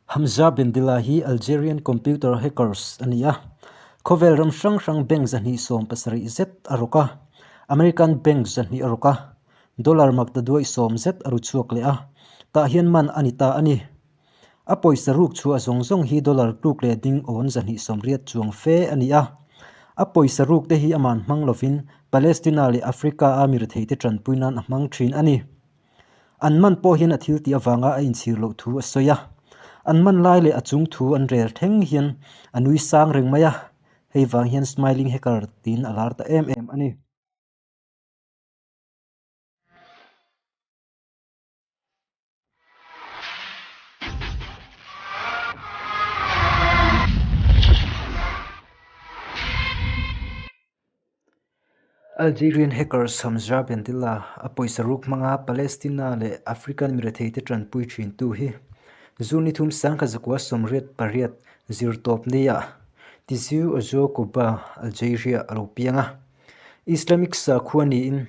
Hamza Bendela hi Algerian computer hackers a ni a, khawvel ram hrang hrang bank 270 zet a rawk a, American bank 200 a rawk a, dollar maktaduai 10 zet a ru chhuak leh a, tah hian man a ni ta a ni. A pawisa ruk chhuah zawng zawng hi dollar tluk leh ding awn 280 chuang fe a ni a. A pawisa ruk te hi aman hmang lovin Palestina leh Africa a mi retheite tanpui nan a hmang thin a ni. An man pawh hian a thil tih avanga a inchhir loh thu a sawi a. An man lai leh a chung thu an rel thleng hian a nui sang reng mai a, hei vang hian Smiling Hacker tiin a lar ta em em a ni. Algerian hackers Hamza Bendilla a pawisa ruk hmanga Palestina leh African miretheite tanpui thintu hi June ni thum sangkhat zakua 88 zirtawp nia Tizi Ouzou Kouba, Algeria a lo piang a. Islamic sakhua niin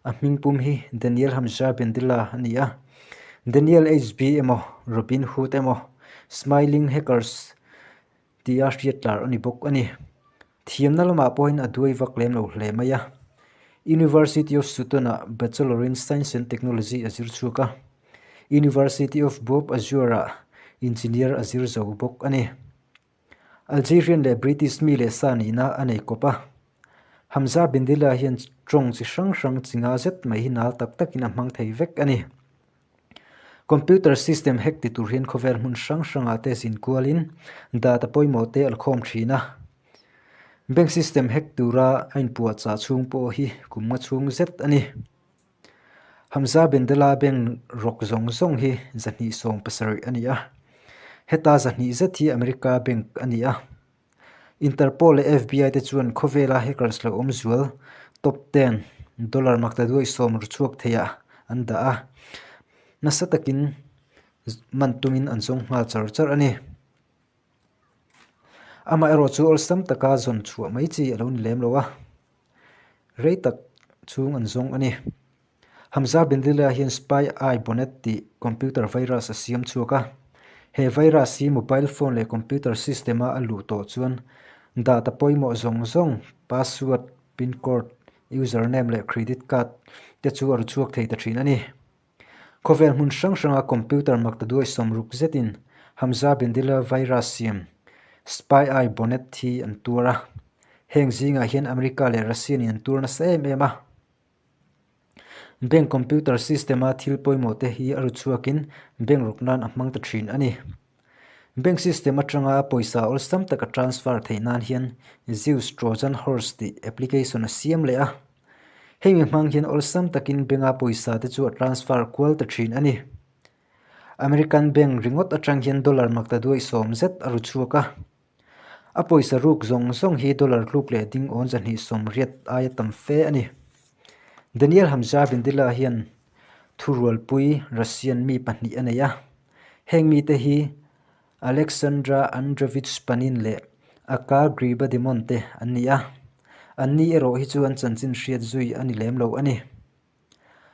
a hmingpum hi Daniel Hamza Bendilla a ni a. Daniel HB emaw Robin Hood emaw Smiling Hackers tia hriat lar a ni bawk a ni. Thiamna lamah pawhin a duai vak lem lo hle mai a. University of Sutton-ah Bachelor in Science and Technology a zir chhuak a. University of Bob Azure-ah Engineer a zir zo bawk a ni. Algerian leh British mi leh sa nihna a nei kawp a. Hamza Bendilla hian tawng chi hrang hrang chi nga zet mai hi nal tak takin a hmang thei vek a ni. Computer system hack ti tur hian khawvel hmun hrang hrangah te zin kualin data pawimawh te a la khawm thin a. Bank system hack tura a inpuahchah chhung pawh hi kum nga chhung zet a ni. Hamza Bendela bank rawk zawng zawng hi 270 a ni a, heta 200 zet hi America bank a ni a. Interpol leh FBI te chuan khawvela hackers lo awm zual top ten dollar maktaduai 10 ru chhuak theiah an dah a, nasa takin man tumin an zawng nghal char char a ni. Amaherawh chu awlsam taka zawn chhuah mai chi a lo ni lem lo a, rei tak chhung an zawng a ni. Hamza Bendilla hian Spy Eye Bonnet tih computer virus a siam chhuak a. He virus hi mobile phone leh computer system-a a luh tawh chuan data pawimawh zawng zawng, password, pin code, username leh credit card te chu a ru chhuak thei ta thin a ni. Khawvel hmun hrang hranga computer maktaduai 60 zetin Hamza Bendilla virus siam Spy Eye Bonnet hi an tuar a. Heng zingah hian America leh Russia nen an tuar nasa em em a. Bank computer system a thil pawimawh te hi a ru chhuakin bank rawk nan a hmang ta thin a ni. Bank system atanga pawisa awlsam taka transfer theih nan hian Zeus Trojan Horse tih application a siam leh a. Hemi hmang hian awlsam takin bank a pawisa te chu a transfer kual ta thin a ni. American bank ringawt atang hian dollar maktaduai 10 zet a ru chhuak a. A pawisa ruk zawng zawng hi dollar tluk leh ding awn 280 aia tam fe a ni. Daniel Hamza Bendilla hian thurualpui Russian mi pahnih a nei a. Heng mite hi Alexandra Andrevich Panin leh Aka Gribademon te an ni a. Anni erawh hi chu an chanchin hriat zui a ni lem lo a ni.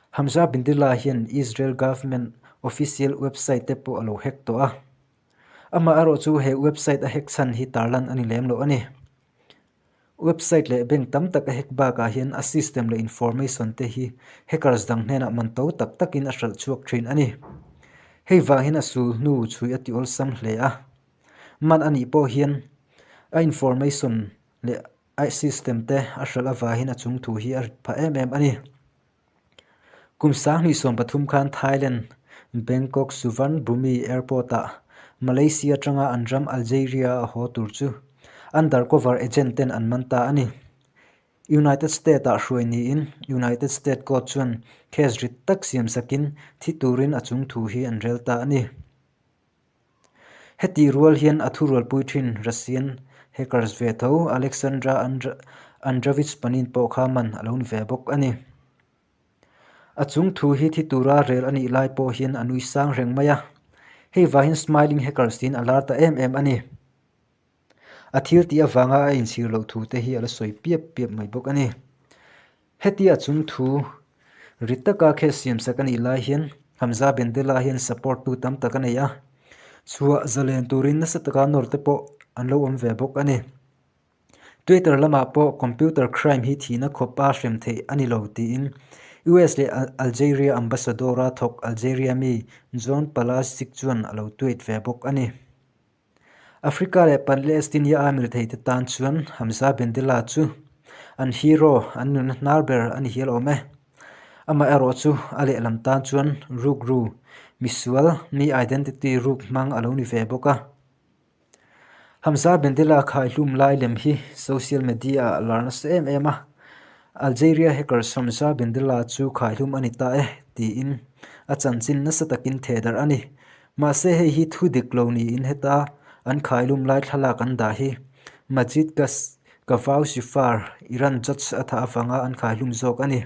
Hamza Bendilla hian Israel government official website te pawh a lo hack tawh a. Amaherawh chu he website a hack chhan hi tarlan a ni lem lo a ni. Website leh bank tam tak a hack bakah hian a system leh information te hi hackers dang hnenah man to tak takin a hralh chhuak thin a ni. Hei vang hian a sul hnu chhui a ti awlsam hle a. Man a nih pawh hian a information leh a system te a hralh avangin a chung thu hi a rit phah em em a ni. Kum 2013 khan Thailand, Bangkok Suvarnabhumi Airport-ah Malaysia atanga an ram Algeria a haw tur chu undercover agent ten an man ta a ni. United States-ah hruai niin United States court chuan case rit tak siam sakin thi turin a chung thu hi an rel ta a ni. Heti rual hian a thurualpui thin Russian hackers ve tho Alexandra Andrevich Panin pawh kha man a lo ni ve bawk a ni. A chung thu hi thi tura rel a nih lai pawh hian a nui sang reng mai a. Hei vangin Smiling Hackers tiin a lar ta em em a ni. A thil tih avanga a inchhir loh thu te hi a la sawi piap piap mai bawk a ni. Heti a chung thu ri taka case siam sak a nih lai hian Hamza Bendela hian support tu tam tak a nei a. Chhuah zalen turin nasa taka nawr te pawh an lo awm ve bawk a ni. Twitter lamah pawh computer crime hi thihna khawpa hrem theih a ni lo tiin US leh Algeria ambassador-a thawk Algeria mi John Palaszczuk chuan a lo tweet ve bawk a ni. Africa leh Palestine-a mirtheite tan chuan Hamza Bendela chu an hero, an nunna hnar ber a ni hial awm e. Amaherawh chu a lehlam tan chuan rukru, misual, mi identity ruk hmang a lo ni ve bawk a. Hamza Bendela khaihlum lai lem hi social media-ah a lar nasa em em a, Algeria hackers Hamza Bendela chu khaihlum a ni ta e tiin a chanchin nasa takin thehdarh a ni. Mahse hei hi thu dik lo niin heta an khaihlum lai thlalak an dah hi Majid Kavausifar, Iran judge a thah avanga an khaihlum zawk a ni.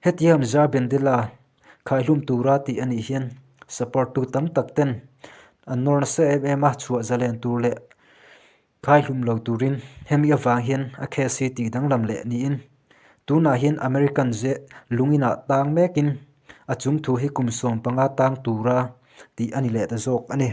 Hetiang Hamza Bendela khaihlum tura tih a nih hian support tu tam tak ten an nawr nasa em em a, chhuah zalen tur leh khaihlum lo turin hemi avang hian a case hi tih danglam leh niin tunah hian American ze lunginah tang mekin a chung thu hi kum 15 tang tura tih a ni leh ta zawk a ni.